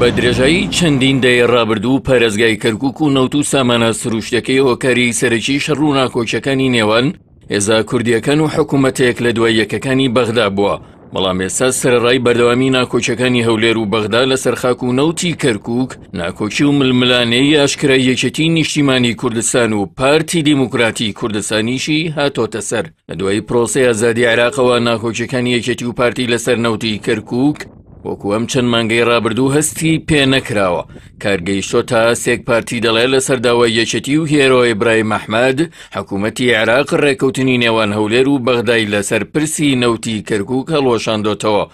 بە درێژایی چەندین دەیە ڕابردوو پارێزگای کەرکوک و نەوت و سامانە سروشتەکەی هۆکاری سەرەکی شەڕ و ناکۆکیەکانی نێوان هێزە کوردیەکان و حکوومەتێک لە دوای یەکەکانی بەغدا بووە، بەڵام ئێستا سەرەڕای بەردەوامی ناکۆکیەکانی هەولێر و بەغدا لەسەر خاک و نەوتی کەرکوک، ناکۆکی و ململانێی ئاشکرای یەکێتی نیشتیمانی کوردستان و پارتی دیموکراتی کوردستانیشی هاتۆتە سەر. لە دوای پرۆسەی ئازادی عێراقەوە ناکۆکیەکانی یەکێتی و پارتی لەسەر نەوتی کەرکوک وەکو ئەم چەند مانگەی ڕابردوو هەستی پێ نەکراوە. کار گەیشتۆتە ئاستێک پارتی دەڵێ لەسەر داوای یەکێتی و هێرۆ ئیبراهیم ئەحمەد، حکوومەتی عێراق ڕێککەوتنی نێوان هەولێر و بەغدای لەسەر پرسی نەوتی کەرکووک هەڵوەشاندۆتەوە.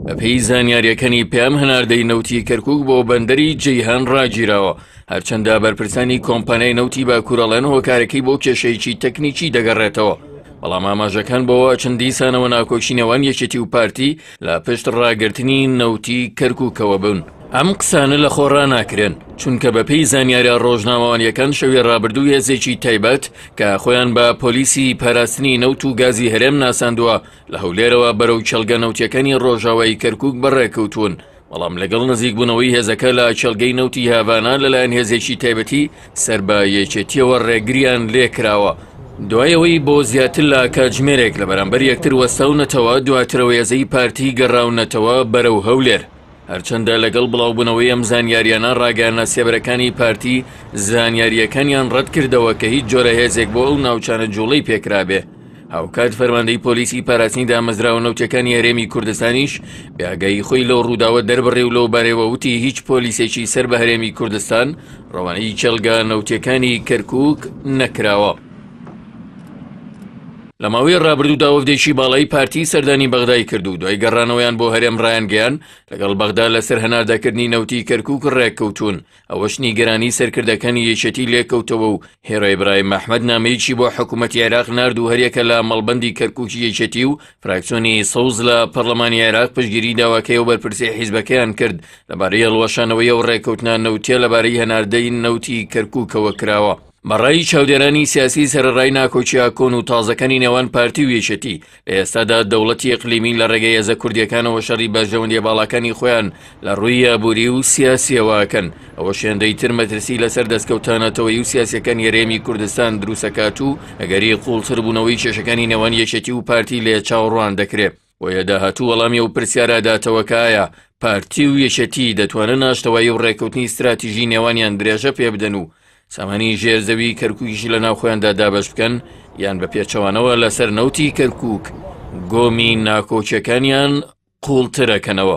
بەپێی زانیارییەکانی پەیام هەناردەی نەوتی کەرکووک بۆ بەندەری جەیهان ڕاگیراوە، هەرچەندە بەرپرسانی کۆمپانیای نەوتی باکوور ئەڵێن هۆکارەکەی بۆ کێشەیەکی تەکنیکی دەگەڕێتەوە، بەڵام ئاماژەکان بەوە ئەچن دیسانەوە ناکۆکی نێوان یەکێتی و پارتی لە پشت ڕاگرتنی نەوتی کەرکووکەوە بوون. ئەم قسانە لە خۆ ڕاناکرێن، چونکە بەپێی زانیاریە ڕۆژنامەوانیەکان شەوی ڕابردوو هێزێکی تایبەت کە خۆیان بە پۆلیسی پاراستنی نەوت و گازی هەرێم ناساندووە لە هەولێرەوە بەرەو کێڵگە نەوتیەکانی ڕۆژاوای کەرکووک بەڕێکەوتوون، بەڵام لەگەڵ نزیکبوونەوەی هێزەکە لە کێڵگەی نەوتی هاڤانا لەلایەن هێزێکی تایبەتی سەر بە یەکێتیەوە ڕێگریان لێکراوە. دوای ئەوەی بۆ زیاتر لە کاتژمێرێک لە بەرامبەر یەکتر وەستاونەتەوە، دواترەوە هێزەی پارتی گەڕاونەتەوە بەرەو هەولێر. هەرچەندە لەگەڵ بڵاوبوونەوەی ئەم زانیاریانە ڕاگەیاندنە سێبەرەکانی پارتی زانیارییەکانیان ڕەتکردەوە کە هیچ جۆرە هێزێک بۆ ئەو ناوچانە جوڵەی پێکرابێ. هاوکات فەرماندەی پۆلیسی پاراستنی دامەزراوە نەوتیەکانی هەرێمی کوردستانیش بێ ئاگایی خۆی لەو ڕووداوە دەربڕی و لەو بارەیەوە وتی هیچ پۆلیسێکی سەر بە هەرێمی کوردستان ڕەوانەی کێڵگە نەوتیەکانی کەرکوک نەکراوە. لە ماوەی ڕابردوودا وەفدێکی باڵای پارتی سەردانی بەغدای کرد و دوای گەڕانەوەیان بۆ هەرێم ڕایانگەیاند لەگەڵ بەغدا لەسەر هەناردەکردنی نەوتی کەرکوک ڕێککەوتوون. ئەوەش نیگەرانی سەرکردەکانی یەکێتی لێکەوتەوە و هێرۆ ئیبراهیم ئەحمەد نامەیەکی بۆ حکوومەتی عێراق نارد و هەریەکە لە مەڵبەندی کەرکووکی یەکێتی و فراکسیۆنی سەوز لە پەرلەمانی عێراق پشتگیری داواکەی و بەرپرسی حیزبەکەیان کرد لەبارەی هەڵوەشانەوەی ئەو ڕێککەوتنە نەوتیە لەبارەی هەناردەی نەوتی کەرکووکەوە کراوە. بە ڕای چاودێرانی سیاسی سەرەڕای ناکۆکییە کۆن و تازەکانی نێوان پارتی و یەکێتی، لە ئێستادا دەوڵەتی ئیقلیمی لە ڕێگەی هێزە کوردییەکانەوە شەڕی بەرژەوەندییە باڵاکانی خۆیان لە ڕووی ئابووری و سیاسییەوە ئەکەن، ئەوەش هێندەی تر مەترسی لەسەر دەستکەوتە نەتەوەیی و سیاسییەکانی هەرێمی کوردستان دروستئەکات و ئەگەری قووڵتربوونەوەی کێشەکانی نێوان یەکێتی و پارتی لێ چاوەڕوان دەکرێ. بۆیە داهاتوو وەڵامی ئەو پرسیارە داتەوە کە ئایا پارتی و یەکێتی دەتوانن ئاشتەوایی و ڕێککەوتنی ستراتیژی نێوانیان درێژە پێ بدەن و سامانی ژێر زەوی کەرکووکیش لە ناو خۆیاندا دابەش بکەن یان بە پێچەوانەوە لەسەر نەوتی کەرکووک گۆمی ناکۆکیەکانیان قوڵترەکەنەوە.